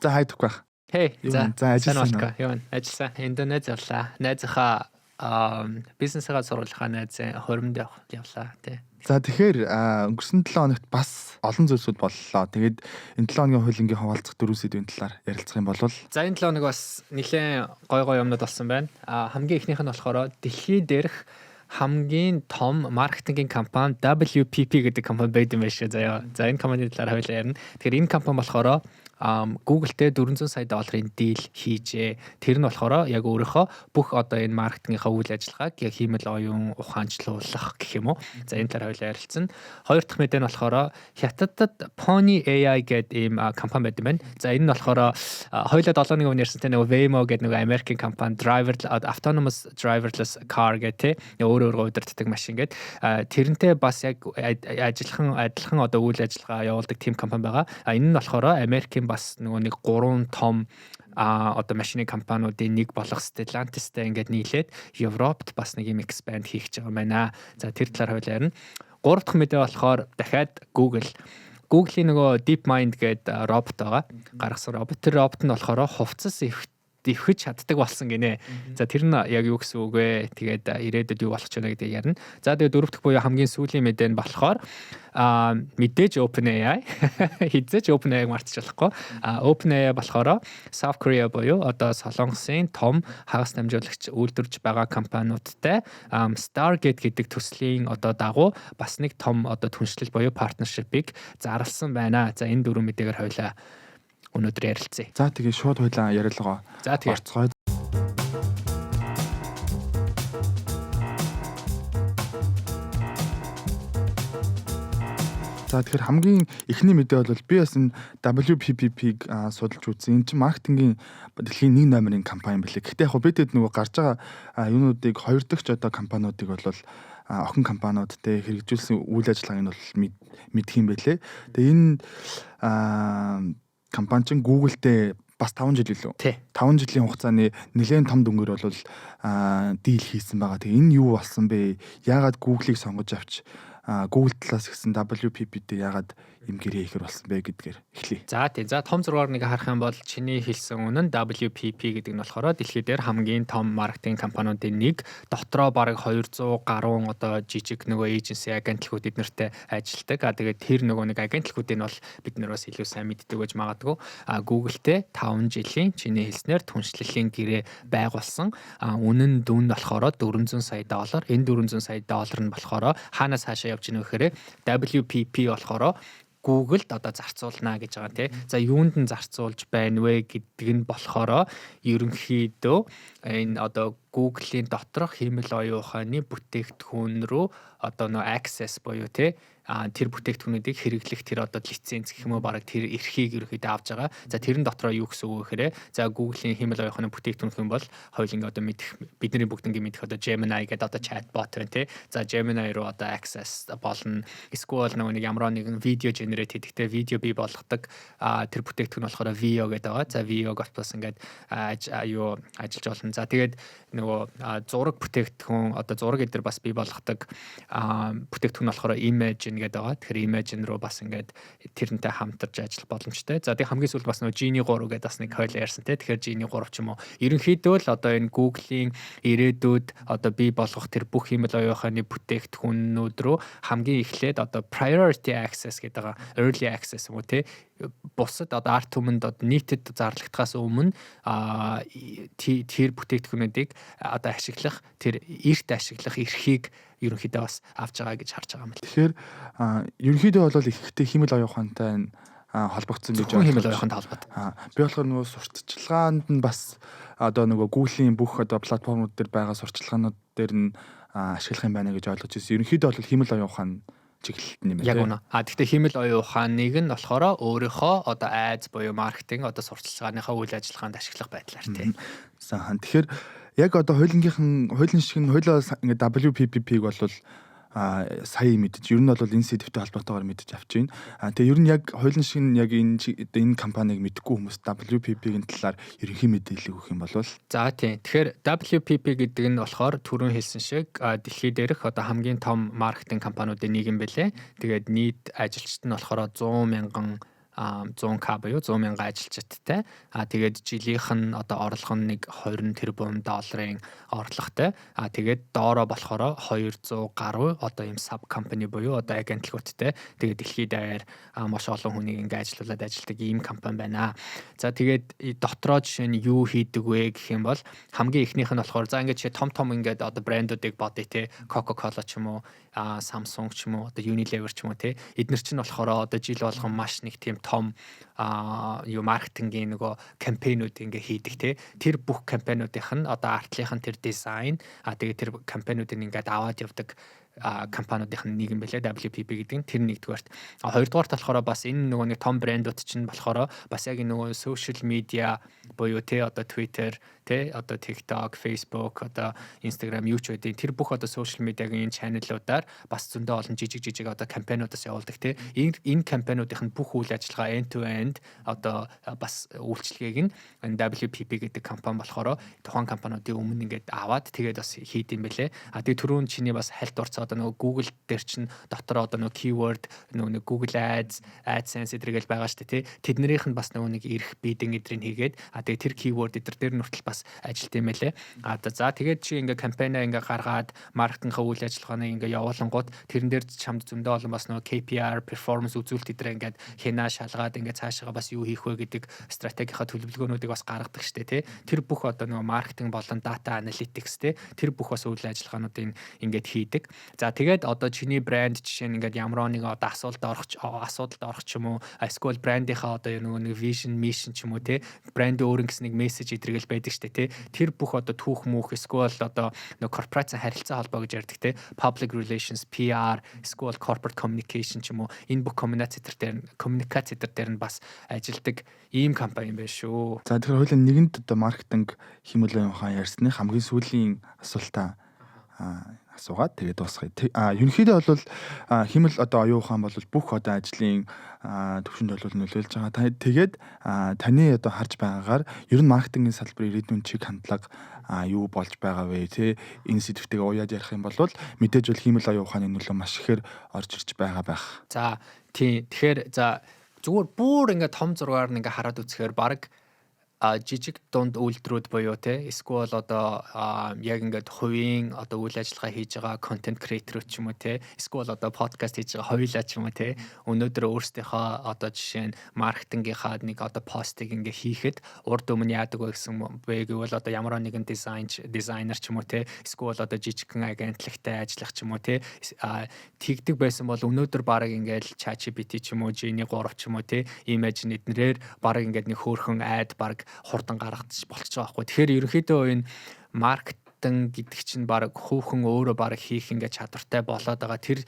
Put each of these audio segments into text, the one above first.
За, хай тух байх. Хей, за. За, ажилласан уу? Юу вэ? Ажилласан. Индонез явлаа. Найзынхаа бизнесээ сургуулийнхаа найзын хоримд явлаа тий. За, тэгэхээр өнгөрсөн 7 хоногт бас олон зүйлсүүд боллоо. Тэгээд энэ 7 хоногийн хуулингийн хуваалцах дөрвөн сэдвийн талаар ярилцах юм бол За, энэ 7 хоног бас нэлээд гой гой юмнууд болсон байна. Хамгийн эхнийх нь болохоор дэлхий дээрх хамгийн том маркетингийн компани WPP гэдэг компани байд юм байна шүү заяа. За, энэ компанийн талаар хоёулаа ярина. Тэгэхээр энэ компани болохоор Google-тэй 400 сая долларын deal хийжээ. Тэр нь болохоор яг өөрийнхөө бүх одоо энэ маркетингийнхаа үйл ажиллагааг яг хиймэл оюун ухаанчлуулах гэх юм уу. За, энэ талаар хоёулаа ярилцсан. Хоёр дахь мэдээ нь болохоор Хятадд Pony AI гэдэг ийм компани байд юм байна. За, энэ нь болохоор хоёулаа 7 нэг өмнө ярьсантай нөгөө Waymo гэдэг нөгөө Америкийн компани driver autonomous driverless car гэх те өөр өөргөө удирддаг машин гэдэг. Тэрнтэй бас яг ажиллахан адилхан одоо үйл ажиллагаа явуулдаг тийм компани байгаа. Энэ нь болохоор Америкийн бас нөгөө нэг гурван том одоо машины компаниудын нэг болох Stellantis-тай ингээд нийлээд Европт бас нэг юм expand хийх гэж байгаа юм байна. За, тэр талаар хоёулаа ярина. Гурав дахь мэдээ болохоор дахиад Google. Google-ийн нөгөө DeepMind гэдэг робот байгаа. Гаргасан робот. Тэр робот нь болохоор хувцас эвхэж чаддаг болсон гинэ. За, тэр нь яг юу гэсэн үг вэ? Тэгээд ирээдүйд юу болох ч вэ гэдгийг ярина. За, тэгээд дөрөв дэх буюу хамгийн сүүлийн мэдээ нь болохоор мэдээж OpenAI, хэзээ ч OpenAI-г мартаж болохгүй. OpenAI болохоор South Korea буюу одоо Солонгосын том хагас дамжуулагч үйлдвэрж байгаа компаниудтай Stargate гэдэг төслийн одоо дагуу бас нэг том одоо түншлэл буюу partnership-ыг зарласан байна. За, энэ дөрвөн мэдээгээр хоёулаа өнөөдөр ярилцъя. За, тэгээ шууд хоёулаа ярилцгаа. За, тэгээ. Орцгоё. За, тэгэхээр хамгийн эхний мэдээ бол би бас энэ WPP-г судалж үзсэн. Энэ чинь маркетингийн дэлхийн нэг номерын компани билээ. Гэхдээ яг бид хэд нөгөө гарч байгаа юунуудыг, хоёр дахь одоо компаниудыг бол охин компаниуд те хэрэгжүүлсэн үйл ажиллагааг нь бол мэдх юм байлээ. Тэгээ энэ компани чинь Google-тэй бас 5 жил илүү. 5 жилийн хугацааны нэлээд том дүнгээр бол deal хийсэн байгаа. Тэгээ энэ юу болсон бэ? Яагаад Google-ийг сонгож авч, Google талаас гисэн WPP-д яагаад юм гэрээ хийхэр болсон бэ гэдгээр эхлэе. За, тий. За, том зургаар нэг харах юм бол чиний хэлсэн үнэн, WPP гэдэг нь болохоор дэлхий дээр хамгийн том маркетинг компаниудын нэг. Дотроо бараг 200 гаруй одоо жижиг нөгөө agency, агентлагууд эднэртэй ажилладаг. Тэгээд тэр нөгөө нэг агентлагуудыг нь бол бид нар бас илүү сайн мэддэг байж магадгүй. Google-тэй 5 жилийн чиний хэлснээр түншлэлийн гэрээ байгуулсан. Үнэн дүн болохоор 400 сая доллар. Энэ 400 сая доллар нь болохоор хаанаас хаашаа явж гинэ гэхээр WPP болохоор Google-д одоо зарцуулнаа гэж байгаа, тий. За, юунд нь зарцуулж байна вэ гэдэг нь болохоор ерөнхийдөө энэ одоо Google-ийн доторх хиймэл оюун ухааны бүтээгдэхүүн рүү одоо нөө access буюу тий тэр бүтээгдэхүүнүүдийг хэрэглэх тэр одоо лиценз гэх юм уу, бараг тэр эрхийг ерөнхийдөө авч байгаа. За, тэрэн дотроо юу гэсэн үг вэ гэхээр за, Google-ийн хиймэл оюун ухааны бүтээгдэхүүн гэх юм бол хоёулангийн одоо мэдэх, бидний бүгднгийн мэдэх одоо Gemini гэдэг одоо chatbot байна, тий. За, Gemini руу одоо access болно. Эсвэл нөгөө нэг ямар нэгэн видео generate хийхдээ видео бий болгодог тэр бүтээгдэхүүн болохоор Veo гэдэг байгаа. За, Veo-г бас ингээд юу ажиллаж болно. За, тэгээд нөгөө зураг бүтээгдэхүүн, одоо зураг эдэр бас бий болгодог бүтээгдэхүүн болохоор Imagen гэдэг байгаа. Тэгэхээр Imagen руу бас ингээд тэрнтэй хамтарч ажиллах боломжтой. За, тэг хамгийн сүүлд бас нөгөө Genie 3 гэдэг бас нэг хоёул ярьсан те. Тэгэхээр Genie 3 ч юм уу. Ерөнхийдөө л одоо энэ Google-ийн ирээдүйд одоо бий болгох тэр бүх хиймэл оюун ухааны бүтээгдэхүүнүүд рүү хамгийн эхлээд одоо priority access гэдэг байгаа. Early access юм уу те, бусад одоо ард түмэнд одоо нийтэд зарлагдахаас өмнө тэр бүтээгдэхүүнүүдийг одоо ашиглах, тэр эрт ашиглах эрхийг ерөнхийдөө бас авч байгаа гэж харж байгаа юм л. Тэгэхээр ерөнхийдөө бол ихэнхдээ хиймэл оюун ухаантай энэ холбогдсон гэж Зөвхөн хиймэл оюун ухаантай холбоотой. Би болохоор нөгөө сурталчилгаанд нь бас одоо нөгөө Google-ийн бүх одоо платформуд дээр байгаа сурталчилгаанууд дээр нь ашиглах юм байна гэж ойлгож ирсэн. Ерөнхийдөө бол хиймэл оюун ухаан чиглэлт нь юм байна. Яг үнэ. Гэхдээ хиймэл оюун ухааныг нь болохоор өөрийнхөө одоо ads буюу маркетинг, одоо сурталчилгааныхаа үйл ажиллагаанд ашиглах байдлаар тий. За, тэгэхээр яг одоо хуулингийнхан хуулийн шиг нь хоёулаа ингээд WPP-г бол сая мэдэж, ер нь бол энэ сэдвтэй холбоотойгоор мэдэж авч байна. Тэгээ ер нь яг хуулийн шиг нь яг энэ компанийг мэдэхгүй хүмүүс WPP-ийн талаар ерөнхий мэдээлэл өгөх юм бол За, тийм. Тэгэхээр WPP гэдэг нь болохоор түрүүн хэлсэн шиг дэлхий дээрх одоо хамгийн том маркетинг компаниудын нэг юм бэлээ. Тэгээд нийт ажилчид нь болохоор 100 мянган 100K буюу 100 мянган ажилчидтай. Тэгээд жилийнх нь одоо орлого нь нэг 20 тэрбум долларын орлоготой. Тэгээд доороо болохоор 200 гаруй одоо ийм sub company буюу одоо агентлагуудтай. Тэгээд дэлхийд даяар маш олон хүнийг ингээ ажилуулад ажилладаг ийм компани байна. За, тэгээд дотроо жишээ нь юу хийдэг вэ гэх юм бол хамгийн эхнийх нь болохоор, за, ингээд жишээ том том ингээд одоо брэндүүдийг бодъё те, Coca-Cola ч юм уу, Samsung ч юм уу, одоо Unilever ч юм уу те. Эднэр чинь болохоор одоо жил болгон маш нэг тийм том юу маркетингийн нөгөө кампайнууд ингээ хийдэг те. Тэр бүх кампайнуудынх нь одоо артлынх нь тэр дизайн, тэгээд тэр кампайнуудыг ингээд аваад явдаг компаниудын нэг юм бэлээ WPP гэдэг нь. Тэр нэгдүгээрт. Хоёрдугаарт болохоор бас энэ нөгөө нэг том брэндүүд чинь болохоор бас яг энэ нөгөө social media буюу те, одоо Twitter те, одоо TikTok, Facebook, одоо Instagram юу ч байдیں۔ Тэр бүх одоо social media-гийн энэ channel-уудаар бас зөндөө олон жижиг жижиг одоо кампайнуудаас явуулдаг те. Энэ кампайнуудын бүх үйл ажиллагаа end to end одоо бас үйлчилгээг нь WPP гэдэг компани болохоор тухайн компаниудын өмнө ингээд аваад тэгээд бас хийд юм бэлээ. Тэгээд түрүүн чиний бас хальт дурдсан одоо нөгөө Google дээр чинь дотор одоо нөгөө keyword, нөгөө нэг Google Ads, AdSense эдрэгээл байгаа шүү дээ тий. Тэднэрийнх нь бас нөгөө нэг эрх bidding эдрийг хийгээд тэгээд тэр keyword эдэр дээр нь хүртэл бас ажилт юм байлээ. За, тэгээд чи ингээ кампайнаа ингээ гаргаад маркетингийнхаа үйл ажиллагааныг ингээ явуулангууд тэрэн дээр чамд зөндөө олон бас нөгөө KPI, performance үзүүлэлт эдрээ ингээд хянаа шалгаад, ингээ цаашаа бас юу хийх вэ гэдэг стратегийнхаа төлөвлөгөөнүүдийг бас гаргадаг штэ тий. Тэр бүх одоо нөгөө маркетинг болон data analytics тий. Тэр бүх бас үйл ажиллагаануудыг ингээд хийдэг. За, тэгээд одоо чиний брэнд жишээ нь ингээд ямар нэг одоо асуудалд орох ч юм уу, эсвэл брендийнхаа одоо нөгөө нэг vision, mission ч юм уу те, брэнд өөр ингэсэн нэг мессеж эдрэгээл байдаг штэ те. Тэр бүх одоо түүх түүх эсвэл одоо нөгөө корпорацийн харилцаа холбоо гэж ярьдаг те, public relations, PR, эсвэл corporate communication ч юм уу, энэ бүх коммуникац дээр нь бас ажилдаг ийм компани юм байна шүү. За, тэгэхээр хоёулаа нэгэнд одоо маркетинг, хиймэл оюун ухаан ярьсны хамгийн сүүлийн асуултаа асуугаад тэгээд дуусгая. Ерөнхийдөө бол хиймэл одоо оюун ухаан бол бүх одоо ажлын төвшөнд бол нөлөөлж байгаа. Тэгээд таны одоо харж байгаагаар ер нь маркетингийн салбарын ирээдүйн чиг хандлага юу болж байгаа вэ те? Энэ сэдвтэйгээ уяад ярих юм бол мэдээж бол хиймэл оюун ухааны нөлөө маш ихээр орж ирж байгаа байх. За, тийм. Тэгэхээр, за, зүгээр бүр ингээ том зургаар нь ингээ хараад үзэхээр баг жижиг дунд үйлдвэрүүд буюу те, эсвэл одоо яг ингээд хувийн одоо үйл ажиллагаа хийж байгаа content creator ч юм уу те, эсвэл одоо подкаст хийж байгаа хоёулаа ч юм уу те, өнөөдөр өөрсдийнхөө одоо жишээ нь маркетингийнхаа нэг одоо постыг ингээ хийхэд урд өмнө яадаг вэ гэсэн бэ гэвэл одоо ямар нэгэн дизайнер ч юм уу те, эсвэл одоо жижигхэн агентлагтай ажиллах ч юм уу те, тэгдэг байсан бол өнөөдөр баг ингээл ChatGPT ч юм уу, Gemini 3 ч юм уу те, Imagine эднэрээр баг ингээд нэг хөөрхөн ad баг хурдан гаргаж болчихж байгаа байхгүй. Тэгэхээр ерөнхийдөө энэ маркетинг гэдэг чинь баг хүүхэн өөрөө баг хийх ингээд чадвартай болоод байгаа тэр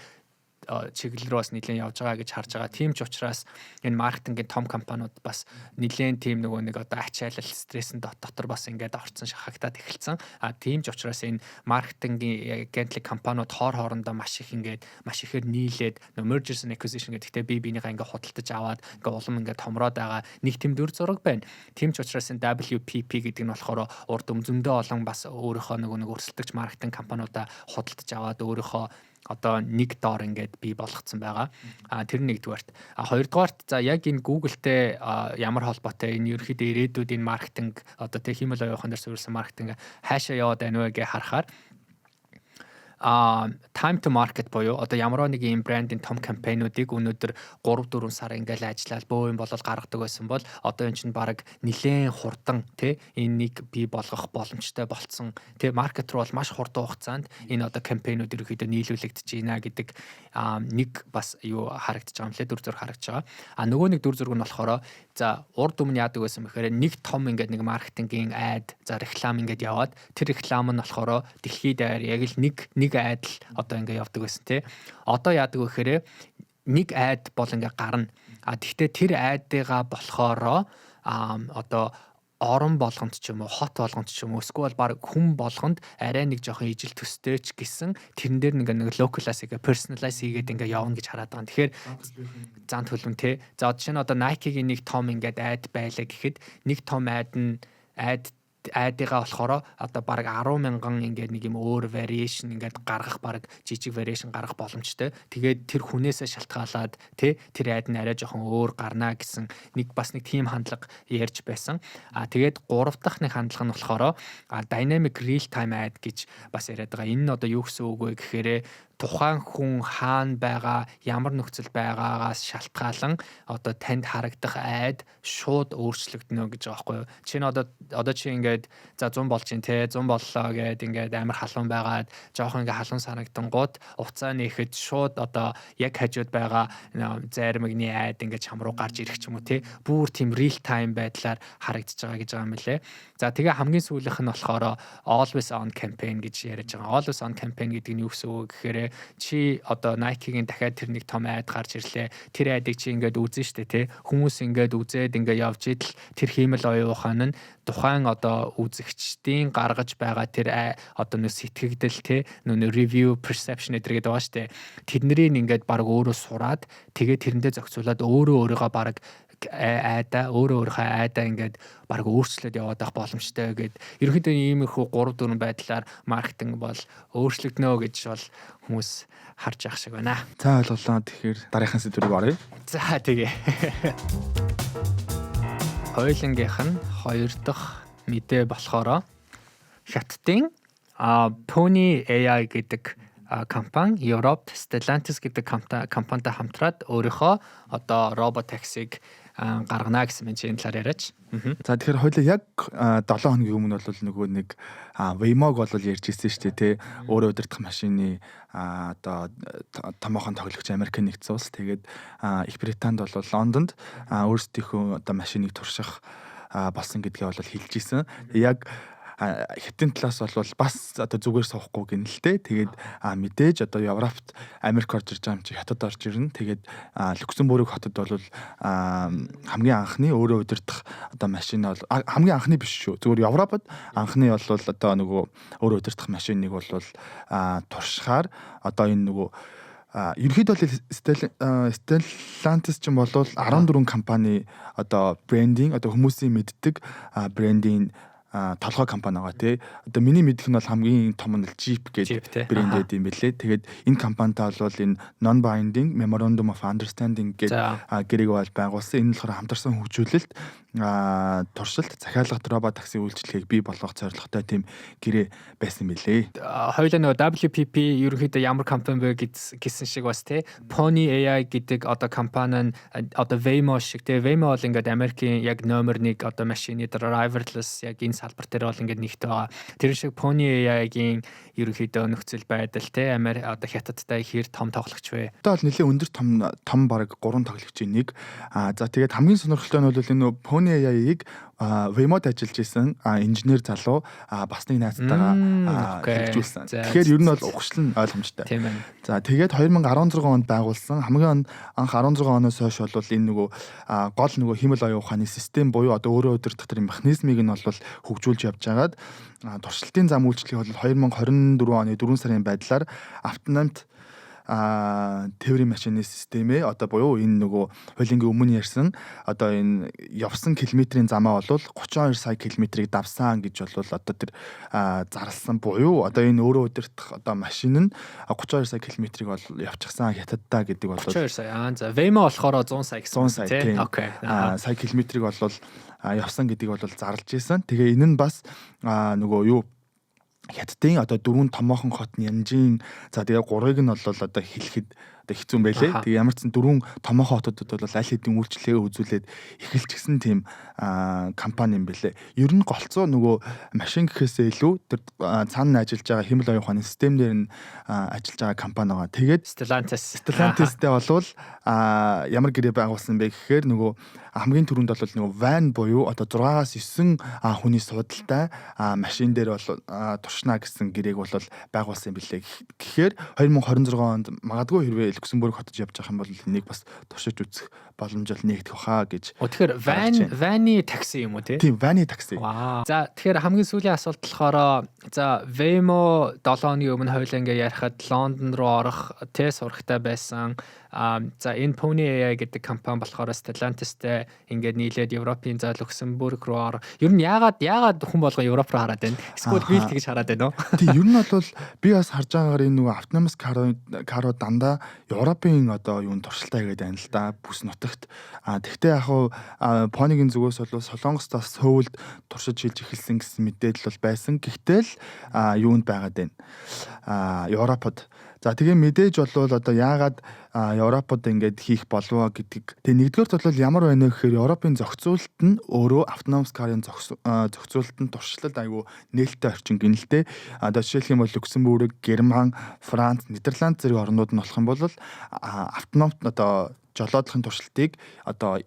чиглэл рүү бас нэлээд явж байгаа гэж харж байгаа. Тийм ч учраас энэ маркетингийн том компаниуд бас нэлээд тийм нөгөө нэг одоо ачаалал, стрессэн дотор бас ингээд орцсон, шахагтаад эхэлсэн. Тийм ч учраас энэ маркетингийн агентлаг компаниуд хоор хоорондоо маш их ингээд маш ихээр нийлээд нөгөө mergers and acquisition гэдэгтэй бие биенийгээ ингээд худалдаж аваад ингээд улам ингээд томроод байгаа нэг тийм дүр зураг байна. Тийм ч учраас энэ WPP гэдэг нь болохоор урд өмнө зөндөө олон бас өөрийнхөө нөгөө нэг өрсөлдөгч маркетинг компаниудаа худалдаж аваад өөрийнхөө одоо нэг доор ингээд бий болгоцсон байгаа. Тэр нэгдүгээрт. Хоёрдугаарт, за, яг энэ Google-тэй ямар холбоотой, энэ ерөнхийдөө ирээдүйд энэ маркетинг одоо тэг хиймэл оюун ухаан дээр суурилсан маркетинг хаашаа яваад байна вэ гэж харахаар time to market буюу одоо ямар нэг юм брендийн том кампайнуудыг өнөөдөр 3 4 сар ингээл ажиллаад бөө юм болол гаргадаг байсан бол одоо эн чинь баг нилээн хурдан тий энэ нэг бий болгох боломжтой болцсон тий. Маркет руу бол маш хурдан хугацаанд энэ одоо кампайнууд ерөнхийдөө нийлүүлэгдэж байна гэдэг нэг бас юу харагдаж байгаа юм лээ, дүр зураг харагдаж байгаа. Нөгөө нэг дүр зураг нь болохоор, за, урд өмнө яадаг байсан бэхээр нэг том ингээд нэг маркетингийн ad, за, реклам ингээд яваад тэр реклам нь болохоор дэлхийд даяар яг л нэг нэг ad л одоо ингээд явдаг байсан тий. Одоо яадаг вэ гэхээр нэг ad бол ингээ гарна. Тэгвэл тэр ad-ыгаа болохоро одоо орон болгонд ч юм уу, хот болгонд ч юм уу, эсвэл баг хүн болгонд арай нэг жоохон ижил төстэй ч гэсэн тэрэн дээр нэг localize гээ personalize хийгээд ингээ явна гэж хараад байгаа. Тэгэхээр зан төлөв те. За, жишээ нь одоо Nike-гийн нэг том ингээд ad байлаа гэхэд нэг том ad нь ad Ad-ыгаа болохоор одоо бараг 10 мянган ингээд нэг юм өөр variation ингээд гаргах, бараг жижиг variation гаргах боломжтой. Тэгээд тэр хүнээсээ шалтгаалаад, тий, тэр ad нь арай жоохон өөр гарна гэсэн нэг бас нэг тийм хандлага ярьж байсан. А тэгээд гурав дахь нэг хандлага нь болохоор dynamic real time ad гэж бас яриад байгаа. Энэ нь одоо юу гэсэн үг вэ гэхээр тухайн хүн хаана байгаа, ямар нөхцөл байгаагаас шалтгаалan одоо танд харагдах ad шууд өөрчлөгдөнө гэж байгаа байхгүй юу? Чи нь одоо чи ингээд за 100 болж чинь, те, 100 боллоо гэд ингээд амар халуун байгаад жоохон ингээд халуун санагдангууд уцаа нээхэд шууд одоо яг хажууд байгаа зайрмагны ad ингээд чам руу гарч ирэх ч юм уу, те, бүр тийм real time байдлаар харагдаж байгаа гэж байгаа юм лээ. За, тэгээ хамгийн сүүлийнх нь болохоор always on campaign гэж яриад байгаа. Always on campaign гэдэг нь юу гэсэн үг гэхээр чи одоо Nike-гийн дахиад тэр нэг том ad гарч ирлээ. Тэр ad-ыг чи ингээд үзэн штэ, тий. Хүмүүс ингээд үзээд ингээд явж идэл тэр хиймэл оюун ухаан нь тухайн одоо үзэгчдийн гаргаж байгаа тэр одоо нөө сэтгэгдэл, тий, нөө review, perception гэдэг байгаа штэ. Тэднэрийг ингээд баг өөрөө сураад, тэгээ тэрэндээ зохицуулаад өөрөө өөрийгөө баг ad-аа, өөрөө өөрийнхөө ad-аа ингээд баг өөрчлөөд яваад байх боломжтой гэд. Ерөнхийдөө иймэрхүү 3 4 байдлаар маркетинг бол өөрчлөгдөнө гэж бол хүмүүс харж явах шиг байна. За, ойлголоо. Тэгэхээр дараагийнхаа сэдв рүү оръё. За, тэгээ. Хоёулангийнх нь хоёр дахь мэдээ болохоор Хятадын Pony AI гэдэг компани Европт Stellantis гэдэг компанитай хамтраад өөрийнхөө одоо робот таксиг гаргана гэсэн мен чи энэ талаар яриач. За, тэгэхээр хоёлаа яг 7 хоногийн өмнө бол нөгөө нэг Waymo-г бол ярьж ирсэн шүү дээ, тий. Өөрөө удирдах машины одоо томоохон тоглогч Америк нэгдсэн улс. Тэгээд Их Британд бол Лондонд өөрсдийнхөө одоо машиныг турших болсон гэдгээ бол хэлж исэн. Яг хятадын талаас бол бас одоо зүгээр суухгүй гинэ л дээ. Тэгээд мэдээж одоо Европт Америк орж ирж байгаа юм чи Хятад орж ирнэ. Тэгээд Люксембург хотод бол хамгийн анхны өөрөө удирдах одоо машин бол, хамгийн анхны биш шүү. Зүгээр Европод анхны бол одоо нөгөө өөрөө удирдах машиныг бол туршихаар одоо энэ нөгөө ерөнхийдөө бол Stellantis ч юм бол 14 компани одоо брендинг, одоо хүмүүсийн мэддэг брендинг толгой компани байгаа, тий. Одоо миний мэдэх нь бол хамгийн том нь Jeep гэдэг брэнд байд юм бэлээ. Тэгээд энэ компанитай бол энэ non binding memorandum of understanding гэдэг гэрээг бол байгуулсан. Энэ нь болохоор хамтарсан хөгжүүлэлт, туршилт, захиалгат робот такси үйлчилгээг бий болгох зорилготой тийм гэрээ байсан мөлий. Хоёулаа нөгөө WPP ерөнхийдөө ямар компани бэ гэсэн шиг бас, тий, Pony AI гэдэг одоо компани нь одоо Waymo шиг, тий. Waymo бол ингээд Америкийн яг номер 1 одоо машины driverless яг энэ салбар дээр бол ингээд нэгт байгаа. Тэр шиг Pony AI-гийн ерөнхийдөө нөхцөл байдал, тий, Амери одоо Хятадтай хэр том тоглогч вэ? Одоо бол нэлээд өндөр том том баг гурван тоглогчийн нэг. За, тэгээд хамгийн сонирхолтой нь бол энэ Pony AI-ыг Waymo-д ажиллаж исэн инженер залуу бас нэг найзтайгаа хэрэгжүүлсэн. Тэгэхээр ер нь бол угшлан ойлгомжтой. Тийм байна. За, тэгээд 2016 онд байгуулсан, хамгийн анх 16 оноос хойш бол энэ нөгөө гол нөгөө хиймэл оюун ухааны систем буюу одоо өөрөө удирдах тэр механизмыг нь бол хөгжүүлж явж байгаад туршилтын зам үйлчлэгийг бол 2024 оны 4 сарын байдлаар автономт тээврийн машины системээ одоо буюу энэ нөгөө хуулингийн өмнө ярьсан одоо энэ явсан километрийн замаа бол 32 сая километрийг давсан гэж бол одоо тэр зарласан буюу одоо энэ өөрөө удирдах одоо машин нь 32 сая километрийг бол явчихсан Хятаддаа гэдэг бол 32 сая. Аа, за, Waymo болохоор 100 сая гэсэн. 100 сая, тийм. Сая километрийг бол явсан гэдгийг бол зарлж исэн. Тэгээ энэ нь бас нөгөө юу Хятадын одоо дөрвөн томоохон хот нь Янжин, за, тэгээ гурвыг нь бол одоо хэлэхэд одоо хэцүү юм байлээ. Тэгээ ямар ч сан дөрвөн томоохон хотуудад бол аль хэдийн үйлчлэгээ үзүүлээд эхэлчихсэн тийм компани юм бэлээ. Ер нь голцоо нөгөө машин гэхээсээ илүү тэр цаана ажиллаж байгаа хиймэл оюун ухааны систем дээр нь ажиллаж байгаа компани байгаа. Тэгээд Stellantis. Stellantis-тэй болвол ямар гэрээ байгуулсан бэ гэхээр нөгөө хамгийн түрүүнд бол нөгөө van буюу одоо 6-аас 9 хүний суудалтай машин дээр бол туршна гэсэн гэрээг бол байгуулсан юм билээ. Тэгэхээр 2026 онд магадгүй хэрвээ Люксембург хотод явж байгаа юм бол энийг бас туршиж үзэх боломж бол нээгдэх баха гэж. Тэгэхээр van ы такси юм уу, тий? Тийм, van ы такси. Вау. За, тэгэхээр хамгийн сүүлийн асуулт болохоор, за, Waymo 7 хоногийн өмнө хоёулаа ингээ ярихад Лондон руу орох тэ сурагтай байсан. А за, энэ Pony AI гэдэг компани болохоор Stellantis-тэй ингээд нийлээд Европын, за, Люксембург руу ор. Ер нь яагаад хүн болго Европ руу хараад байна? Эсвэл би л тэгж хараад байна уу? Тийм, ер нь бол би бас харж байгаагаар энэ нөгөө autonomous car дандаа Европын одоо юунд туршилтаа хийгээд байна л да, бүс нутагт. А тэгвэл яг хуу Pony-гийн зүгээс бол Солонгост бас Сөүлд туршиж хийж эхэлсэн гэсэн мэдээлэл бол байсан. Гэхдээ л юунд байгаад байна? Европод. За, тэгээ мэдээж болвол одоо яагаад Европод ингээд хийх болов гэдэг. Тэгээ нэгдүгээрт бол ямар байна вэ гэхээр Европын зохицуулалт нь өөрөө autonomous car-ын зохицуулалт нь туршлал айгу нээлттэй орчин гинэлтэй. Одоо жишээлх юм бол Люксембург, Герман, Франц, Нидерланд зэрэг орнууд нь болох юм бол автоном одоо жолоодлохын туршилтыг одоо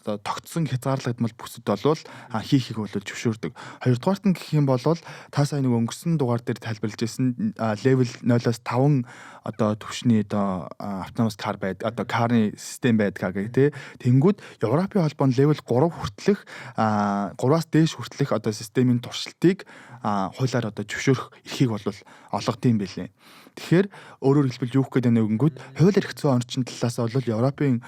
тогтсон хязгаарлагдмал бүсэд болвол хийхийг бол зөвшөөрдөг. Хоёрдугаарт нь гэх юм бол та сая нэг өнгөрсөн дугаар дээр тайлбарлаж ирсэн level 0-оос 5 одоо түвшний одоо autonomous car байд, одоо car ны систем байдгаа гэх тээ. Тэнгүүд Европын холбоонд level 3 хүртэлх, 3-аас дээш хүртэлх одоо системийн туршилтыг хуулиар одоо зөвшөөрөх эрхийг бол олгодог юм билээ. Тэгэхээр өөрөөр хэлбэл юу гэх гээд байна гэнгүүт хууль эрх зүйн орчин талаас бол Европын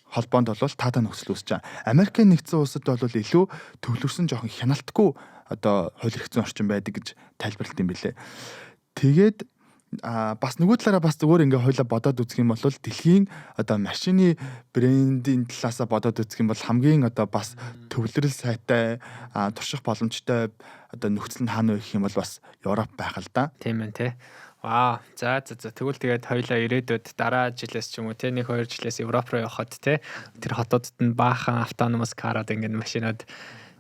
холбоонд бол таатай нөхцөл үүсэж байгаа. Америкийн нэгдсэн улсад бол илүү төвлөрсөн, жоохон хяналтгүй одоо хууль эрх зүйн орчин байдаг гэж тайлбарлалт юм билээ. Тэгээд бас нөгөө талаараа бас зүгээр ингээ хоёлаа бодоод үзэх юм бол дэлхийн одоо машины брендийн талаасаа бодоод үзэх юм бол хамгийн одоо бас төвлөрөл сайтай, турших боломжтой одоо нөхцөл нь хаана вэ гэх юм бол бас Европ байх л да. Тийм ээ, тий. Вау. За. Тэгвэл тэгээд хоёлаа ирээдүйд дараа жилээс ч юм уу те, 1 2 жилээс Европ руу явхад те, тэр хотуудад нь баахан autonomous car-аад ингээд машинууд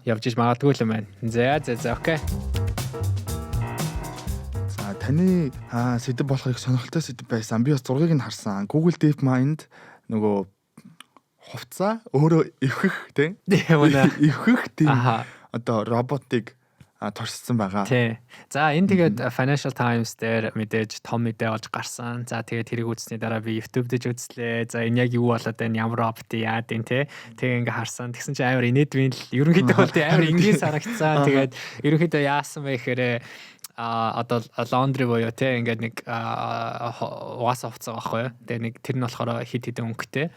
явж иж магадгүй л юм байна. За, okay. За, таны сэдэв болохоор их сонирхолтой сэдэв байсан. Би бас зургийг нь харсан. Google DeepMind нөгөө хувцаа өөрөө эвхэх тий. Тийм үү. Эвхэх тийм одоо роботыг туршсан байгаа. Тий. За, энэ тэгээд Financial Times дээр мэдээж том мэдээ болж гарсан. За, тэгээд тэрийг үзсний дараа би YouTube дээр үзлээ. За, энэ яг юу болоод байна? Ямар робот, яад юм те. Тэгээ ингээ харсан. Тэгсэн чинь амар инээдмийн л, ерөнхийдөө бол тий амар энгийн санагдсан. Тэгээд ерөнхийдөө яасан бэ гэхээр одоо laundry буюу те, ингээд нэг угаасан хувцас байгаа байхгүй юу. Тэгээ нэг тэр нь болохоор хид хідэн өнгөтэй.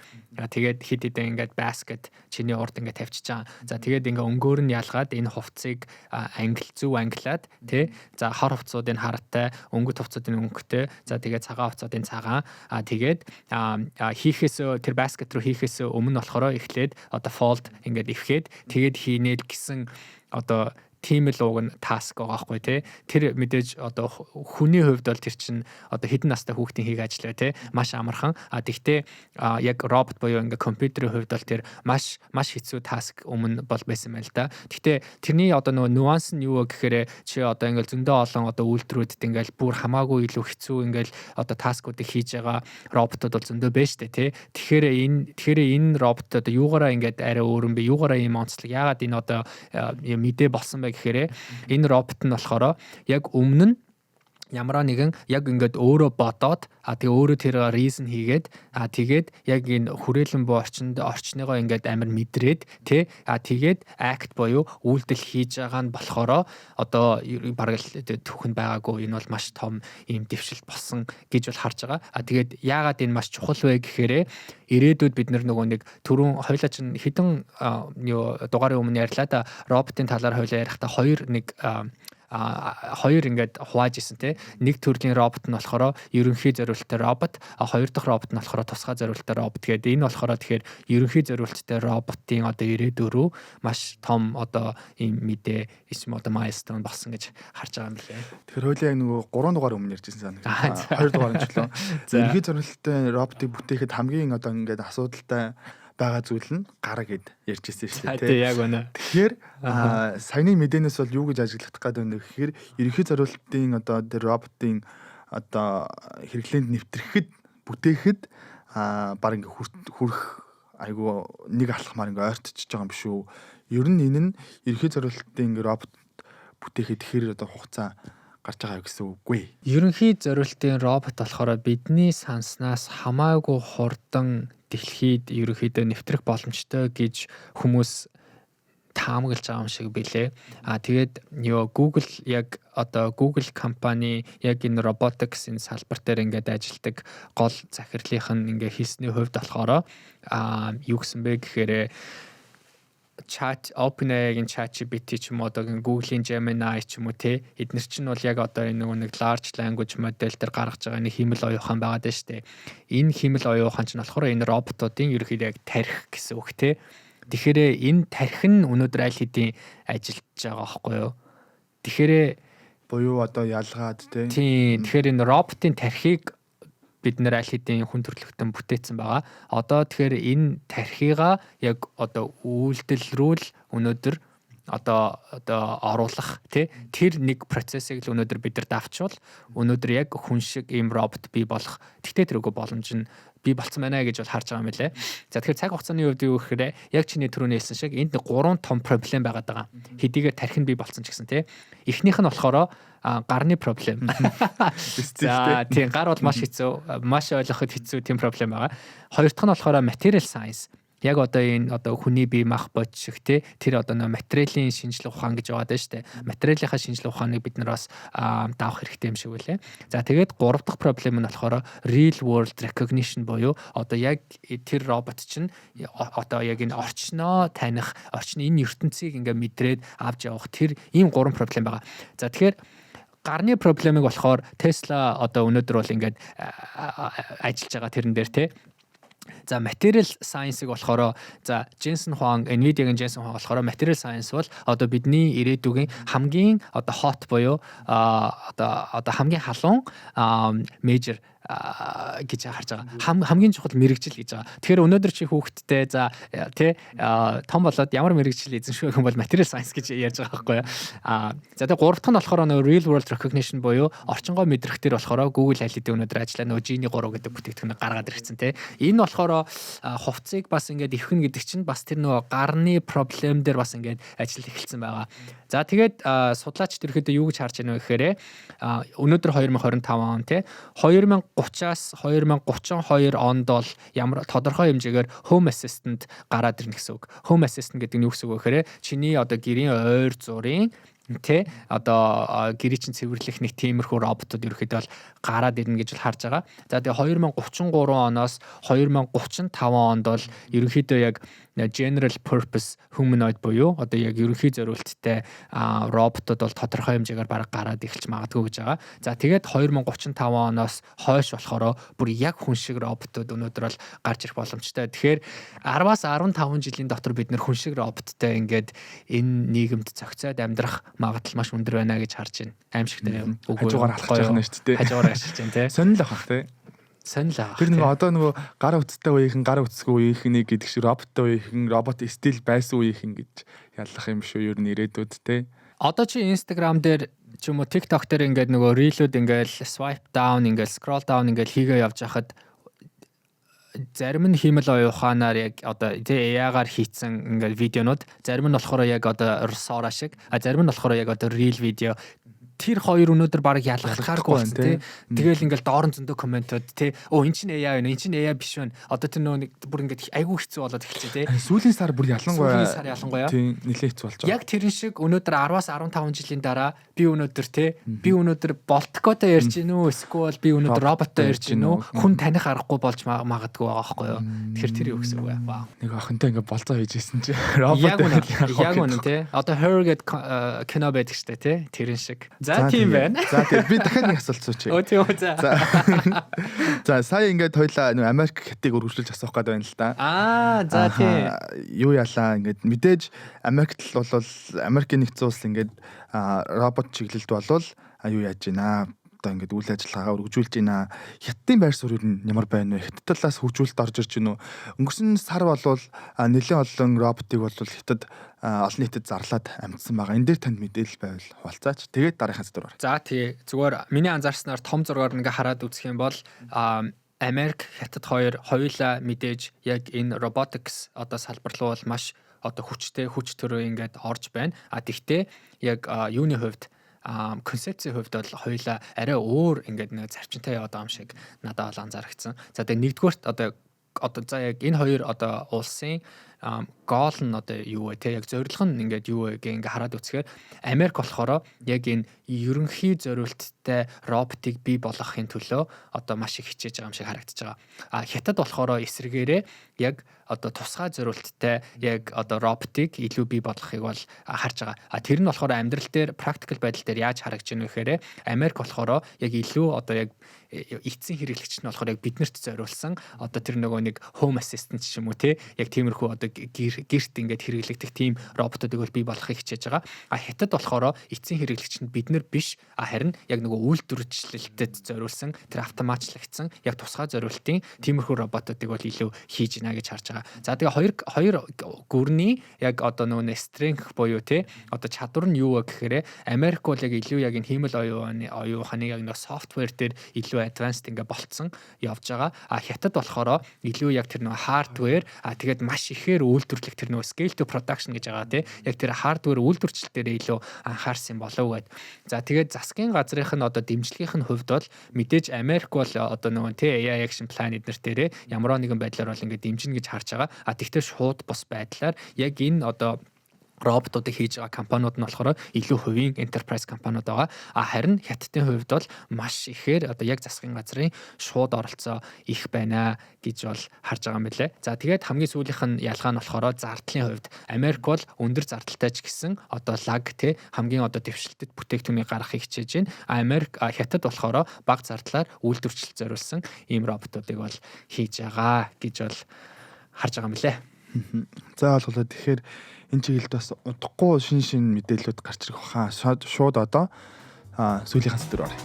Тэгээд хид хідэн ингээд basket чиний урд ингээд тавьчихж байгаа. За, тэгээд ингээ өнгөөр нь ялгаад энэ хувцсыг ангил зөв ангилаад тий. За, хор хувцсуудын хартай, өнгөт хувцсуудын өнгөтэй. За, тэгээд цагаан хувцсуудын цагаан. Тэгээд хийхээс, тэр basket руу хийхээс өмнө болохоор эхлээд одоо fold ингээд эвхэд тэгээд хийнэ л гэсэн одоо тийм л уг нь task байгаа байхгүй тий. Тэр мэдээж одоо хүний хувьд бол тэр чинь одоо хэдэн настай хүүхдийн хийх ажил бай тий. Маш амархан. А тэгтээ яг робот буюу ингээ компьютерийн хувьд бол тэр маш маш хэцүү task өмнө бол байсан байл та. Тэгтээ тэрний одоо нөгөө nuance нь юу вэ гэхээр чи одоо ингээл зөндөө олон одоо үйлдвэрүүдэд ингээл бүр хамаагүй илүү хэцүү ингээл одоо task уудыг хийж байгаа роботууд бол зөндөө байна штэ тий. Тэгэхээр энэ робот одоо юугаараа ингээд арай өөр юм бэ? Юугаараа ийм онцлог? Яагаад энэ одоо мэдээ болсон бэ гэхээр энэ робот нь болохоор яг өмнө нь ямар нэгэн яг ингээд өөрөө бодоод, тэгээ өөрөө тэр reason хийгээд, тэгээд яг энэ хүрээлэн буй орчинд орчныгоо ингээд амар мэдрээд тий, тэгээд act буюу үйлдэл хийж байгаа нь болохоор одоо бараг л түүхэнд байгаагүй энэ бол маш том ийм дэвшилт болсон гэж бол харж байгаа. Тэгээд яагаад энэ маш чухал вэ гэхээр ирээдүйд бид нөгөө нэг түрүүн хоёлаа чинь хэдэн юу дугаарын өмнө ярьлаа да, роботын талаар хоёлаа ярихдаа хоёр нэг хоёр ингээд хувааж исэн те. Нэг төрлийн робот нь болохоор ерөнхий зориулттай робот, хоёр дахь робот нь болохоор тусгай зориулттай робот гэдэг. Энэ болохоор тэгэхээр ерөнхий зориулттай роботын одоо ирээдүй рүү маш том одоо ийм мэдээ эсвэл одоо milestone болсон гэж харж байгаа юм лээ. Тэгэхээр хоёлаа яг нөгөө 3 дугаар өмнө ярьжсэн санагдав. 2 дугаар нь ч лөө. Ерөнхий зориулттай роботыг бүтээхэд хамгийн одоо ингээд асуудалтай байгаа зүйл нь гар гэд ярьж ирсэн шүү дээ. Тийм, яг үнэ. Тэгэхээр саяны мэдээнээс бол юу гэж ажиглах гээд байна гэхээр ерөнхий зориултын одоо тэр роботын одоо хэрэглээнд нэвтрэхэд, бүтээхэд баг ингээ хүрэх айгу нэг алхмаар ингээ ойртчихж байгаа юм биш үү? Ер нь энэ нь ерөнхий зориултын ингээ робот бүтээхэд тэр одоо хугацаа Гарч байгаа гэсэн үггүй. Ерөнхий зориултын робот болохоор бидний санснаас хамаагүй хурдан дэлхийд ерөнхийдөө нэвтрэх боломжтой гэж хүмүүс таамаглаж байгаа юм шиг билээ. А тэгээд юу, Google, яг одоо Google компани яг энэ robotics, энэ салбар дээр ингээд ажилладаг гол захирлынх нь ингээ хийсний хувьд болохоор юу гэсэн бэ гэхээр chat OpenAI-гийн ChatGPT ч юм уу, одоо Google-ийн Gemini ч юм уу, те, эднэр чинь бол яг одоо энэ нөгөө нэг large language model дээр гаргаж байгаа нэг хиймэл оюун ухаан байгаа даа штэ. Энэ хиймэл оюун ухаан чинь болохоор энэ роботуудын ерөнхийдөө яг тархи гэсэн үг, те. Тэгэхээр энэ тархи нь өнөөдөр аль хэдийн ажиллаж байгаа байхгүй юу? Тэгэхээр буюу одоо ялгаад, те. Тийм. Тэгэхээр энэ роботын тархийг бид нэр аль хэдийн хүн төрөлхтөн бүтээсэн байгаа. Одоо тэгэхээр энэ тархигаа яг одоо үйлдэл рүү л өнөөдөр одоо оруулах, тий, тэр нэг процессыг л өнөөдөр бид нар давчвал өнөөдөр яг хүн шиг ийм робот бий болох тэгтээ тэрүүгөө боломж нь бий болцсон байна гэж бол харж байгаа юм лээ. За, тэгэхээр цаг хугацааны хувьд юу гэхээр яг чиний түрүүний хэлсэн шиг энд нэг гурван том проблем байгаад байгаа. Хэдийгээр тархи нь бий болцсон ч гэсэн, тий. Эхнийх нь болохоор гарны проблем. За, тийм, гар бол маш хэцүү, маш ойлгоход хэцүү тийм проблем байгаа. Хоёр дахь нь болохоор material science, яг одоо энэ одоо хүний бие мах бод шиг, те, тэр одоо нөө материалын шинжлэх ухаан гэж байгаа даа штэ. Материалынхаа шинжлэх ухааныг бид нар бас давах хэрэгтэй юм шиг үлээ. За, тэгээд гурав дахь проблем нь болохоор real world recognition буюу одоо яг тэр робот чинь одоо яг энэ орчноо таних, орчны энэ ертөнцийг ингээ мэдрээд авч явах тэр ийм гурван проблем байгаа. За, тэгэхээр гарны проблемыг болохоор Tesla одоо өнөөдөр бол ингээд ажиллаж байгаа тэрэн дээр, те. За, material science-ыг болохоор, за, Jensen Huang, Nvidia-гийн Jensen Huang болохоор material science бол одоо бидний ирээдүгийн хамгийн одоо hot буюу одоо хамгийн халуун major гэж харж байгаа. Хамгийн чухал мэргэжил гэж байгаа. Тэгэхээр өнөөдөр чи хүүхэдтэй, за, тий, том болоод ямар мэргэжил эзэмших юм бол material science гэж ярьж байгаа байхгүй юу. За, тэгээ гурав дахь нь болохоор нөгөө real world recognition буюу орчингоо мэдрэх дээр болохоор Google аль хэдийн өнөөдөр ажиллаа, нөгөө Genie 3 гэдэг бүтээгдэхүүнийг гаргаад ирсэн, тий. Энэ болохоор хувцсыг бас ингээд эвхэн гэдэг чинь бас тэр нөгөө гарны проблем дээр бас ингээд ажил эхэлсэн байгаа. За, тэгээд судлаач төрхөдөө юу гэж харж байна вэ гэхээр өнөөдөр 2025 он, тий, 2030-аас 2032 онд бол ямар тодорхой хэмжээгээр home assistant гараад ирнэ гэсэн үг. Home assistant гэдэг нь юу гэсэн үг вэ гэхээр чиний одоо гэрийн ойр зурын, тэ, одоо гэрээ чинь цэвэрлэх нэг тиймэрхүү роботууд ерөөхдөө бол гараад ирнэ гэж бол харж байгаа. За, тэгээ 2033 оноос 2035 онд бол ерөнхийдөө яг general purpose humanoid буюу одоо яг ерөнхий зориулттай роботууд бол тодорхой хэмжээгээр бараг гараад эхэлж магадгүй гэж байгаа. За, тэгээд 2035 оноос хойш болохоор бүр яг хүн шиг роботууд өнөөдөр бол гарч ирэх боломжтой. Тэгэхээр 10-аас 15 жилийн дотор бид нэр хүн шиг роботтой ингээд энэ нийгэмд зохицоод амьдрах магадлал маш өндөр байна гэж харж байна. Аимшигтай үг. Хажуугаар алхаж байгаа нь шүү дээ. Хажуугаар ашиглаж байна, тий. Сонирхол авах, тий. Сонирхол авах. Тэр нөгөө одоо нөгөө гар утастай үеийнхэн, гар утасгүй үеийнхнийг гэдэг шиг роботтой үеийнхэн, робот стил байсан үеийнхэн гэж яллах юм шүү ер нь ирээдүйд, тий. Одоо чи Instagram дээр ч юм уу TikTok дээр ингээд нөгөө reel-үүд ингээд swipe down, ингээд scroll down ингээд хийгээ явж хахад зарим нь хиймэл оюун ухаанаар яг одоо тий AI-гаар хийцэн ингээд видеонууд, зарим нь болохоор яг одоо Sora шиг, а зарим нь болохоор яг одоо real видео, тэр хоёр өнөөдөр баг ялгахгааргүй болсон, тий. Тэгэл ингээл доор нь зөндөө комментууд, тий. Өө, эн чинь AI байна, эн чинь AI биш байна. Одоо тэр нөгөө нэг бүр ингээд айгүй хэцүү болоод эхэлчихэ, тий. Сүүлийн сар бүр ялангуяа сүүлийн сар ялангуяа. Тий, нэлээд хэцүү болж байгаа. Яг тэрэн шиг өнөөдөр 10-аас 15 жилийн дараа би өнөөдөр, тий, би өнөөдөр Болтикотой ярьж гин үү, эсвэл би өнөөдөр роботтой ярьж гин үү, хүн таних аргагүй болж магадгүй байгаа байхгүй юу. Тэгэхээр тэр юу гэсэн үг вэ? Вау. Нэг охинтой ингээд болцоо хийж исэн чи робот. Яг үнэ. Яг үнэ, тий. Одоо Her гэдэг кино байдаг штэ, тий. Тэрэн шиг. За, тийм байна. За, тийм, би дахиад нэг асуулт суучих. Өө, тийм үү, за. За, сая ингээд хоёлаа нэг Америк хятадыг өргөжлөж асуух гээд байна л да. Аа, за, тийм. Юу ялаа, ингээд мэдээж Америкт л бол Америкийн нэгдсэн улс ингээд робот чиглэлд болвол юу яаж байна, одоо ингээд үйл ажиллагаагаа өргөжүүлж байна. Хятадын байр суурь нь ямар байна вэ? Хятад талаас хөгжүүлэлт орж ирж байна уу? Өнгөрсөн сар болвол нэлээд олон роботыг бол Хятад олон нийтэд зарлаад амжсан байгаа. Энэ дээр танд мэдээлэл байвал хуваалцаач. Тэгээд дараагийн сэдвээр. За, тий. Зүгээр миний анзаарснаар том зургаар ингээ хараад үзэх юм бол Америк, Хятад хоёр хоёулаа мэдээж яг энэ robotics одоо салбар руу бол маш одоо хүчтэй хүч төрөө ингээд орж байна. А тэгтээ яг юуны хувьд Концепцийн хувьд бол хоёулаа арай өөр ингээд нэг зарчимтай яваад байгаа юм шиг надад бол анзаарагдсан. За, тэгээ нэгдүгээрт одоо за яг энэ хоёр одоо улсын goal нь одоо юу вэ, те, яг зорилго нь ингээд юу вэ гэх ингээ хараад үзэхээр Америк болохоор яг энэ ерөнхий зориулттай роботыг бий болгохын төлөө одоо маш их хичээж байгаа юм шиг харагдаж байгаа. А Хятад болохоор эсрэгээрээ яг одоо тусгай зориулттай яг одоо роботыг илүү бий болгохыг бол харж байгаа. А тэр нь болохоор амьдрал дээр, practical байдал дээр яаж харагдаж байна вэ гэхээр Америк болохоор яг илүү одоо яг эцсийн хэрэглэгч нь болохоор яг биднэрт зориулсан одоо тэр нөгөө нэг home assistant ч юм уу, те, яг тиймэрхүү одоо гэрт ингээд хэрэглэгдэх тийм роботуудыг бол бий болгохыг хичээж байгаа. А Хятад болохоор эцсийн хэрэглэгч нь бид нар биш, а харин яг нөгөө үйлдвэрчлэлтэд зориулсан тэр автоматчлагдсан яг тусгай зориултын тиймэрхүү роботуудыг бол илүү хийж гинэ гэж харж байгаа. За, тэгээ хоёр гүрний яг одоо нөгөө strength буюу, те, одоо чадвар нь юу вэ гэхээр Америк бол яг илүү яг энэ хиймэл оюун ухааны яг нөгөө software дээр илүү advanced ингээ болцсон явж байгаа. А Хятад болохоор илүү яг тэр нөгөө hardware, а тэгээд маш ихээр үйлдвэрлэх тэр нөгөө scale to production гэж байгаа, тий. Яг тэр hardware үйлдвэрчлэл дээр илүү анхаарсан болов гэд. За, тэгээд засгийн газрынх нь одоо дэмжлэгийнх нь хувьд бол мэдээж Америк бол одоо нөгөө, тий, AI action plan эднэр дээрээ ямар нэгэн байдлаар бол ингээ дэмжинэ гэж харж байгаа. А тэгтээ шууд бус байдлаар яг энэ одоо роботуудыг хийж байгаа компаниуд нь болохоор илүү хувийн enterprise компаниуд байгаа. А харин Хятадын хувьд бол маш ихээр одоо яг засгийн газрын шууд оролцоо их байна гэж бол харж байгаа юм билэ. За, тэгээд хамгийн сүүлийнх нь ялгаа нь болохоор зардлын хувьд Америк бол өндөр зардалтай ч гэсэн одоо лаг, те, хамгийн одоо дэвшилтэд бүтээгдэхүүнийг гаргахыг хичээж байна. А Америк, Хятад болохоор бага зардлаар үйлдвэрчлэлд зориулсан ийм роботуудыг бол хийж байгаа гэж бол харж байгаа юм билэ. За, ойлголоо. Тэгэхээр энэ чиглэлд бас удахгүй шин шин мэдээллүүд гарч ирэх баха. Шууд одоо сүүлийнхэн сэдв рүү оръё.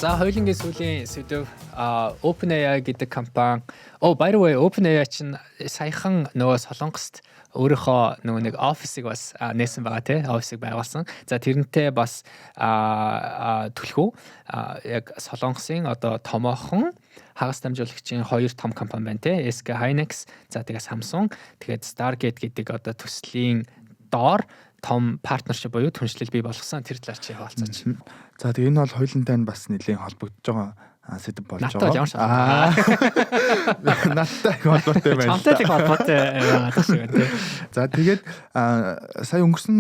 За, хоёулангийн сүүлийн сэдв OpenAI гэдэг компани. Oh, by the way, OpenAI чинь саяхан нөгөө Солонгост өөрийнхөө нөгөө нэг офисыг бас нээсэн байгаа, тий, офисыг байгуулсан. За, тэрнтэй бас түлхүү яг Солонгосын одоо томоохон хагас дамжуулагчийн хоёр том компани байна, тий. SK Hynix, за тэгээ Samsung, тэгээд Stargate гэдэг одоо төслийн доор том partnership буюу түншлэл бий болгосон. Тэр талаар чи хаваалцаач. За, тэгээ энэ бол хоёулантай нь бас нэлээд холбогдож байгаа сэдв болж байгаа. Надтай ямар Надтай их холбоотой байна. Чамтай их холбоотой байгаа шиг байна, тий. За, тэгээд сая өнгөрсөн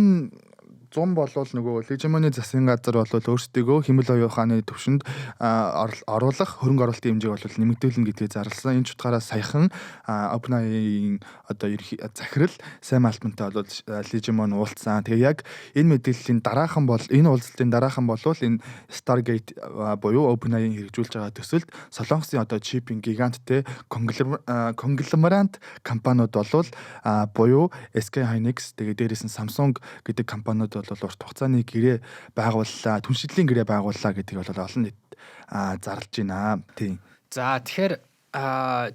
100 болвол нөгөө Лижимоны засгийн газар бол өөрсдийгөө хиймэл оюун ухааны төвшөнд оруулах хөрөнгө оруулалтын хэмжээг бол нэмэгдүүлнэ гэдгийг зарласан. Энэ ч утгаараа саяхан OpenAI-ийн одоо захирал Сэм Алтмантай бол Лижимон уулзсан. Тэгээ яг энэ мэдээллийн дараахан бол энэ уулзалтын дараахан болвол энэ Stargate буюу OpenAI-ийн хэрэгжүүлж байгаа төсөлд Солонгосын одоо чипийн гигант, те, conglomerate компаниуд болвол буюу SK Hynix, тэгээ дээрээс нь Samsung гэдэг компаниуд бол урт хугацааны гэрээ байгууллаа, түншлэлийн гэрээ байгууллаа гэдгийг бол олон нийт зарлж байна. Тийм. За, тэгэхээр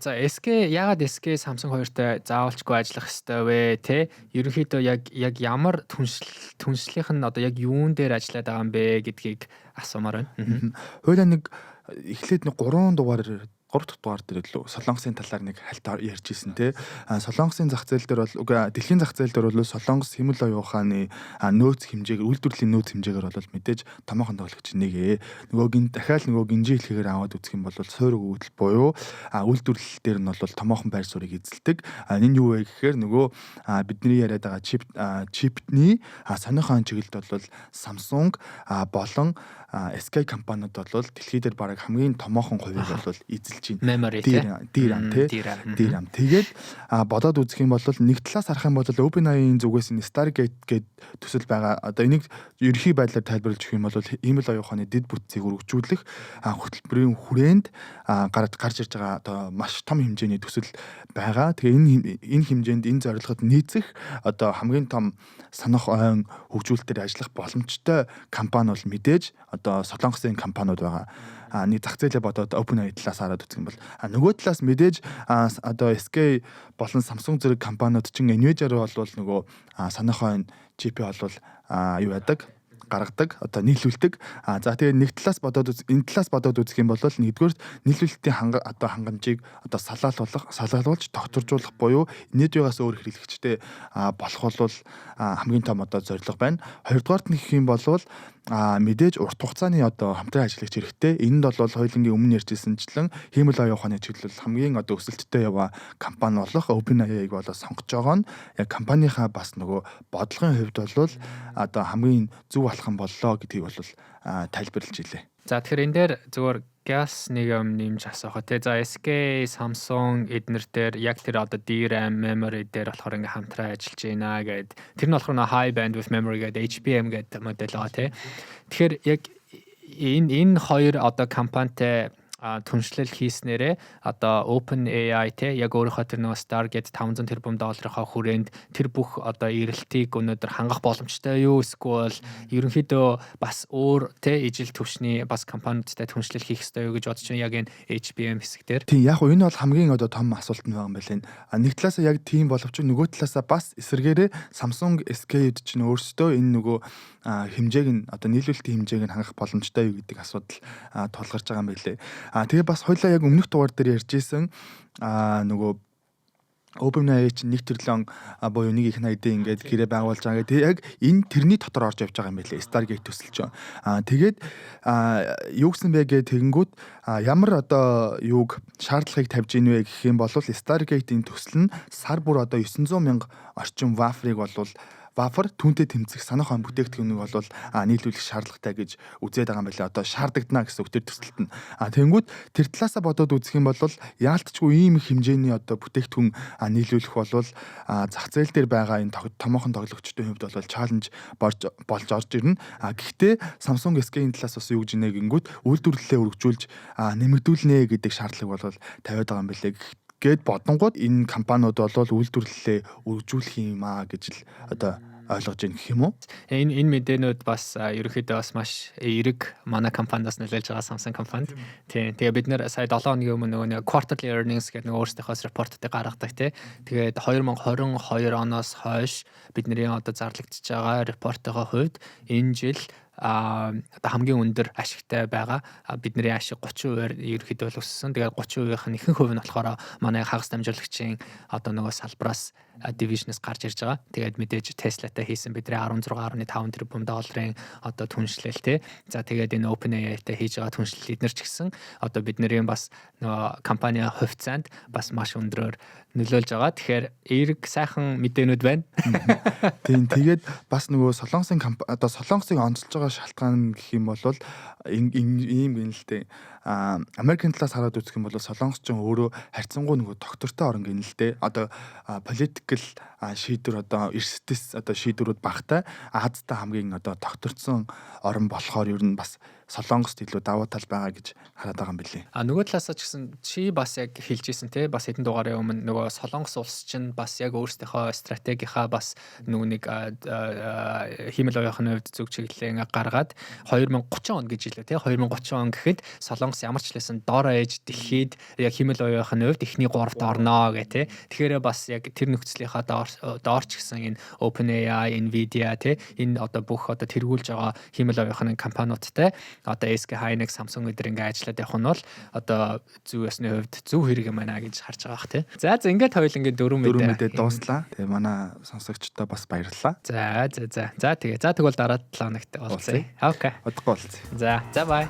за SK, яагаад SK Samsung хоёртой заавалчгүй ажиллах ёстой вэ, те? Ерөнхийдөө яг ямар түншил, түншлийнх нь одоо яг юун дээр ажиллаад байгаа юм бэ гэдгийг асуумаар байна. Хоёулаа нэг эхлээд нэг 3 дугаар, 3 дахь дугаар дээр лөө Солонгосын талаар нэг хальт ярьж исэн, те. Солонгосын зах зээл дээр бол, үгүй, дэлхийн зах зээл дээр бол Солонгос хиймэл оюун ухааны нөөц хэмжээг, үйлдвэрлэлийн нөөц хэмжээгээр бол мэдээж томоохон тоглогч нэг ээ. Нөгөө гин дахиад нөгөө гинжи хэлхийгээр аваад үзэх юм бол суурь өгөгдөл буюу үйлдвэрлэл дээр нь бол томоохон байр суурийг эзэлдэг. Энэ юу вэ гэхээр нөгөө бидний яриад байгаа чипний сонихон чиглэлд бол Samsung болон SK компаниуд бол дэлхий дээр бараг хамгийн томоохон хувийг бол эзэлж байна. Memory, тий. DRAM, тий. DRAM. Тэгээд бодоод үзэх юм бол нэг талаас харах юм бол OpenAI-ийн зүгээс нь Stargate гээд төсөл байгаа. Одоо энийг ерөнхий байдлаар тайлбарлаж өгөх юм бол хиймэл оюун ухааны дэд бүтцийг өргөжүүлэх хөтөлбөрийн хүрээнд гарч ирж байгаа одоо маш том хэмжээний төсөл байгаа. Тэгээ энэ хэмжээнд, энэ зорилгод нийцэх одоо хамгийн том санах ойн хөгжүүлэлтээр ажиллах боломжтой компани бол мэдээж одоо Солонгосын компаниуд байгаа. Нэг зах зээлээ бодоод OpenAI талаас хараад үзэх юм бол нөгөө талаас мэдээж одоо SK болон Samsung зэрэг компаниуд чинь Nvidia руу бол нөгөө санах ойн чипээ бол юу яадаг Гаргадаг, одоо нийлүүлдэг. За, тэгээд нэг талаас бодоод, энэ талаас бодоод үзэх юм бол нэгдүгээр нийлүүлэлтийн ханга одоо хангамжийг одоо салаалуулж тогтворжуулах буюу нийтвээс өөр хэрэглэгчтэй болох бол хамгийн том одоо зорилго байна. Хоёрдугаарт нь гэх юм бол мэдээж урт хугацааны одоо хамтран ажиллагч хэрэгтэй. Энд бол хоёулангийн өмнө ярьжсэнчлэн хиймэл оюун ухааны чиглэл хамгийн одоо өсөлттэй яваа компани болох OpenAI-г болоо сонгож байгаа нь яг компанийнхаа бас нөгөө бодлогын хувьд бол одоо хамгийн зөв алхам боллоо гэдгийг бол тайлбарлаж илээ. За, тэгэхээр энэ дээр зүгээр газ нэг юм нэмж асуухаа тий. За, SK, Samsung эднэр дээр яг тэр одоо DRAM memory дээр болохоор ингээ хамтран ажиллаж байна гэд. Тэр нь болохоор нөө high bandwidth memory гэдэг, HBM гэдэг модель байгаа тий. Тэгэхээр яг энэ хоёр одоо компанитай түншлэл хийснээрээ одоо OpenAI те яг өөрийнхөө тэр нөгөө Stargate 500 тэрбум долларынхаа хүрээнд тэр бүх одоо эрэлтийг өнөөдөр хангах боломжтой юу, эсвэл ерөнхийдөө бас өөр те ижил түвшний бас компаниудтай түншлэл хийх ёстой юу гэж бодож байна яг энэ HBM хэсэг дээр? Тийм, яг уу энэ бол хамгийн одоо том асуулт нь байгаа юм байна. Нэг талаасаа яг тийм боловч нөгөө талаасаа бас эсэргээрээ Samsung, SK-д чинь өөрсдөө энэ нөгөө хэмжээг нь, одоо нийлүүлэлтийн хэмжээг нь хангах боломжтой юу гэдэг асуудал тулгарч байгаа юм билээ. Тэгээ бас хоёлаа яг өмнөх дугаар дээр ярьж исэн нөгөө OpenAI чинь 1 триллион буюу нэг их 80 ингээд гэрээ байгуулж байгаа. Тэгээ яг энэ тэрний дотор орж явж байгаа юм байлээ. Stargate төсөл чинь. Тэгээд юу гэсэн бэ гэх тэгэнгүүт ямар одоо юуг шаардлагыг тавьж ийн вэ гэх юм бол Stargate-ийн төсөл нь сар бүр одоо 900 мянга орчим wafer-ыг болвол wafer түүнтэй тэмцэх санах он бүтээгдэхүүнийг бол нийлүүлэх шаардлагатай гэж үзээд байгаа юм байна лээ. Одоо шаардагдана гэсэн үг тэр төсөлт нь. Тэгэнгүүт тэр талаасаа бодоод үзэх юм бол яалтчгүй ийм их хэмжээний одоо бүтээгдэхүүн нийлүүлэх бол зах зээл дээр байгаа энэ томоохон тоглогчдын хувьд бол challenge болж орж ирнэ. Гэхдээ Samsung, SK-ийн талаас бас юу гэж нэ гингүүт үйлдвэрлэлээ өргөжүүлж нэмэгдүүлнэ гэдэг шаардлага бол тавиад байгаа юм билээ гэд бодонгууд энэ компаниуд бол үйлдвэрлэлээ өргөжүүлэх юм аа гэж л одоо ойлгож байна гэх юм уу? Энэ мэдээнүүд бас ерөнхийдөө бас маш эерэг манай компаниас нөлөөлж байгаа, Samsung компанид. Тийм. Тэгээ бид нэр сая 7 хоногийн өмнө нөгөө нэг quarterly earnings гэдэг нэг өөрсдийнхөө report-ыг гаргадаг тий. Тэгээд 2022 оноос хойш бидний одоо зарлагдчихж байгаа report-ын хувьд энэ жил одоо хамгийн өндөр ашигтай байгаа. Бидний ашиг 30%-аар ерөнхийдөө бол өссөн. Тэгээд 30%-ийн нь ихэнх хувь нь болохоор манай хагас дамжуулагчийн одоо нөгөө салбараас, division-ээс гарч ирж байгаа. Тэгээд мэдээж Tesla-тай хийсэн бидний 16.5 тэрбум долларын одоо түншлэл те. За, тэгээд энэ OpenAI-тай хийж байгаа түншлэл эднэр ч гэсэн одоо бидний бас нөгөө компани хувьцаанд бас маш өндрөөр нөлөөлж байгаа. Тэгэхээр эерэг сайхан мэдээнүүд байна. Тийм, тэгээд бас нөгөө Солонгосын одоо Солонгосыг онцолж байгаа шалтгаан гэх юм бол ийм гин л дээ. Америкийн талаас хараад үзэх юм бол Солонгос ч өөрөө харьцангуй нөгөө тогтвортой орн гин л дээ. Одоо political шийдвэр, одоо эрсдэс одоо шийдвэрүүд багатай, Азтай хамгийн одоо тогтворцсон орн болохоор ер нь бас Солонгост илүү давуу тал байгаа гэж хараад байгаа юм билээ. А нөгөө талаасаа ч гэсэн чи бас яг хэлж исэн те, бас хэдэн дугаарын өмнө нөгөө Солонгос улс чинь бас яг өөрсдийнхөө стратегийнхаа бас нөгөө нэг хиймэл оюухны хувьд зөв чиглэлээ гаргаад 2030 он гэж хэлээ те. 2030 он гэхэд Солонгос ямар ч лсэн дор ээж дэлхийд яг хиймэл оюухны хувьд эхний гуравт орноо гэх те. Тэгэхээр бас яг тэр нөхцөлийнхаа доор ч гэсэн энэ OpenAI, Nvidia те, энэ одоо бүх одоо тэргүүлж байгаа хиймэл оюухны компаниудтай одоо SK Hynix, Samsung өдр ингээ ажиллаад явах нь бол одоо зөв ёсны хувьд зөв хэрэг юм байна гэж харж байгаа бах тий. За, ингээд хоёул ингээд дөрвөн мэдээ дөрвөн мэдээ дууслаа. Тэгээ манай сонсогчдод бас баярлалаа. За. За, тэгээ. За, тэгвэл дараа 7 хоногт уулзъя. Okay. Удахгүй уулзъя. За, bye.